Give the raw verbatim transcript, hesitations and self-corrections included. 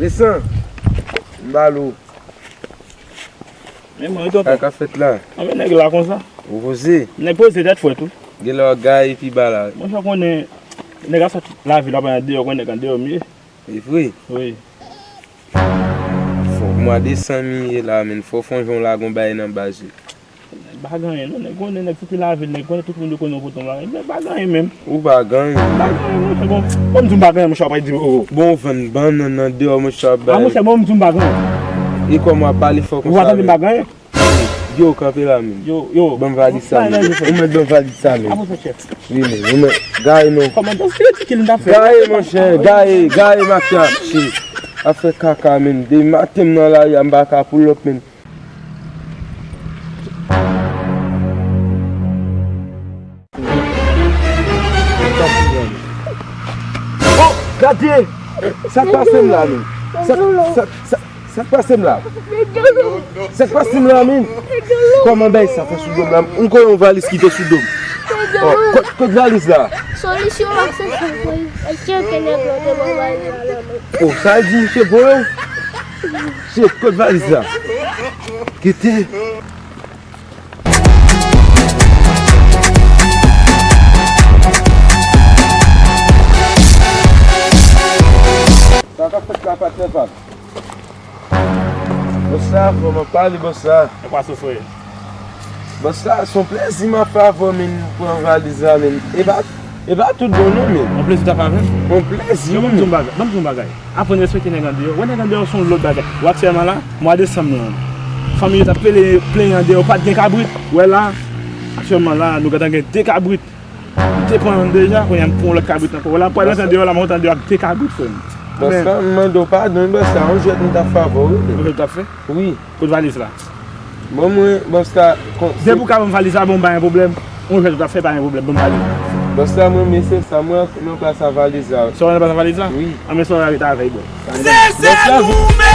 Desann. M ba l ou. Men mwen, tonton. Sa k ap fèt la? Anben nèg la konsa. Ou poze? Nèg poze tèt fwèt tou. Gen lè w ap gaye pi ba la. Monchè, w konnen, nèg ap sot lavil, w ap andeyò, w konnen nèg andeyò m ye. E vre? Wi. Fò mwa desanm ye la, menn, fò w fè yon jan w lage yon bagay nan baz wi. Nèg pa gen anyen non, nèg konnen, nèg soti lavil, nèg konnen tout moun yo konnen w pote yon bagay. Nèg pa gen anyen menm. Ou pa gen anyen. Pa gen anyen, monchè, bon. Bon, m di w m pa gen anyen, monchè, w ap di, o, o. Bon, w vann bannann nan deyò, monchè, w ap bay. A, monchè, bon, m di w m pa gen anyen. E kòman w ap pale fò konsa menm? Ou pa tande m pa gen anyen? Yo, kanpe la, menn. Yo, yo. Ban m valiz sa, menn. Ou mèt ban m valiz sa, menn. Wi, menn. Ou mèt. Gaye non. Kòman, ki ridikil m t ap fè? Gaye, monchè. Gaye, gaye, mafya. Afè kaka, menn. Depi maten m nan lari a, m pa ka pull up, menn. Oh, gade! Sa k pase m la, menn? Sa, sa, sa, sa k pase m la? Sa k pase m la, menn? Kòman bagay sa fè sou do m la? M kwè yon valiz kite sou do m. Oh, kot, kot valiz la? Solisyon ak se sa, boy. Èske ke nèg la te ban valiz la nan men? Oh, sa l di, misye voye w? Shit, kot valiz la? Kite. Sa k ap fèt la, patnè pa m? Bòs la, kòman pale, bòs la? E pa soufri. Bòs la, se yon plezi m ap fè avè w, menn, pran valiz la, menn. E pa, e pa tout bon, non, menn. Yon plezi w t ap fè avè m? Yon plezi, menn. Yo, ban m di w yon bagay, ban m di w yon bagay. Aprann respekte nèg andeyò. Wè nèg andeyò se yon lòt bagay. Wè aktyèlman la, mwa desanm nan, fanmi yo t ap plenyen, plenyen andeyò, pa t gen kabrit. Wè la, aktyèlman la, nou gentan gen de kabrit. M te pran youn deja, kounye a m pran yon lòt kabrit ankò. Wè la, m pral rantre andeyò la, m rantre andeyò ak de kabrit, frè m. Bòs la, m mande w padon, bòs la, yon jwèt m t ap fè avè w, wi. Yon jwèt w t ap fè? Wi. Kot valiz la? Bon, mwen, bòs la, kon, depi w ka ban m valiz la, bon, pa gen pwoblèm. Yon jwèt w t ap fè, pa gen pwoblèm, ban m valiz la. Bòs la, mwen, men se sa, mwen, nan plas a valiz la. Sa w nan plas a valiz la? Wi. Anben, sa w rete avè l, bò. Bòs la,